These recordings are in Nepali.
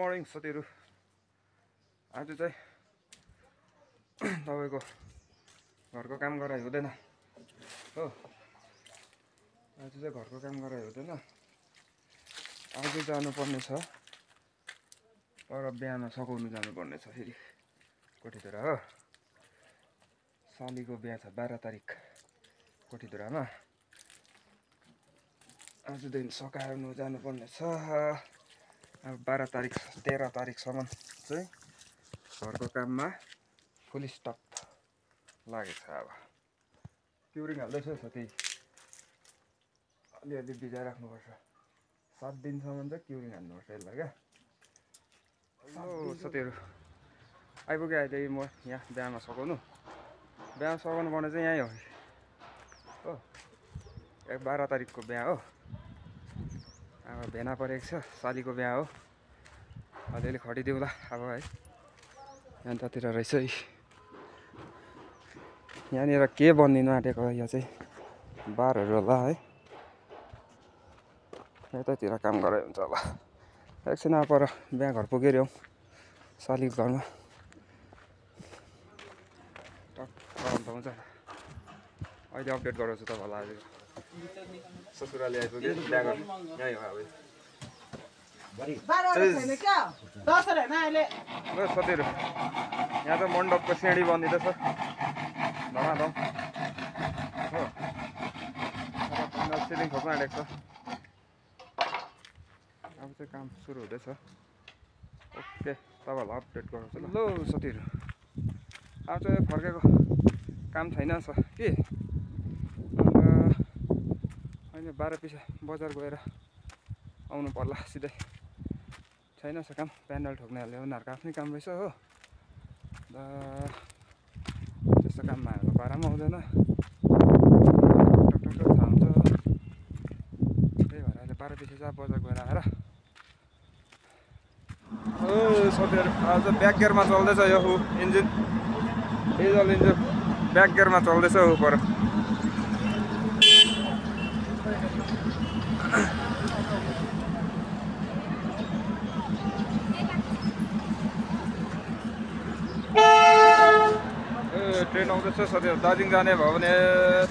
मर्निङ साथीहरु। आज चाहिँ तपाईको घरको काम गराइ हुँदैन हो। आज चाहिँ घरको काम गराइ हुँदैन। आज जानुपर्ने छ पर बिहामा सघाउनु जानुपर्ने छ फेरि कोठीधुरा हो। सालीको बिहा छ 12 तारिक कोठीधुरामा। आजदेखि सकाउनु जानुपर्ने छ। अब 12 तारिक 13 तारिकसम्म चाहिँ घरको काममा फुल स्टप लागेको छ। अब क्युरिङ हाल्दैछ साथी, अलिअलि भिजाइ राख्नुपर्छ। 7 दिनसम्म चाहिँ क्युरिङ हाल्नुपर्छ यसलाई क्या। हेलो साथीहरु, आइपुगे अहिले म यहाँ बिहामा सघाउनु। बिहामा सघाउनु पर्ने चाहिँ यहीँ हो। 12 तारिकको बिहा हो। अब भेना परेको छ, सालीको बिहा हो। अलिअलि खटिदिउँला अब है। यहाँतिर रहेछ है, यहाँनिर के बनिनु आँटेको यहाँ चाहिँ बारहरू होला है। यतातिर काम गरे हुन्छ होला। एकछिन अब पर बिहा घर पुगेर हौ सालीको घरमा। टक्क हुन्छ। अहिले अपडेट गराउँछु तपाईँलाई। आज ससुराली आइपुग्यो, बिहा घर यहीँ हो। अब साथीहरु, यहाँ त मण्डपको सिँढी बनिँदैछ धमाधम हो। सिलिङ खोप्न आँटेको छ। अब चाहिँ काम सुरु हुँदैछ। ओके, तपाईँहरूलाई अपडेट गराउँछु ल। लो साथीहरु, अब चाहिँ फर्केको काम छैन छ कि। अहिले 12 पिछे बजार गएर आउनु पर्ला सिधै। छैन छ काम, प्यान्डल ठोक्नेहरूले उनीहरूको आफ्नै काम रहेछ हो। त्यस्तो काममा हामीलाई पारामा आउँदैन। टकटक थाहा हुन्छ। त्यही भएर अहिले 12 पिछे चाहिँ बजार गएर आएर। ओ साथीहरु, आज ब्याक गियरमा चल्दैछ यो इन्जिन। डिजल इन्जिन ब्याक गियरमा चल्दैछ हो पर। ट्रेन आउँदैछ साथीहरु। दार्जिलिङ जाने भयो भने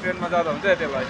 ट्रेनमा जाँदा हुन्छ त्यसलाई।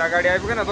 गाडी आइपुगेन त।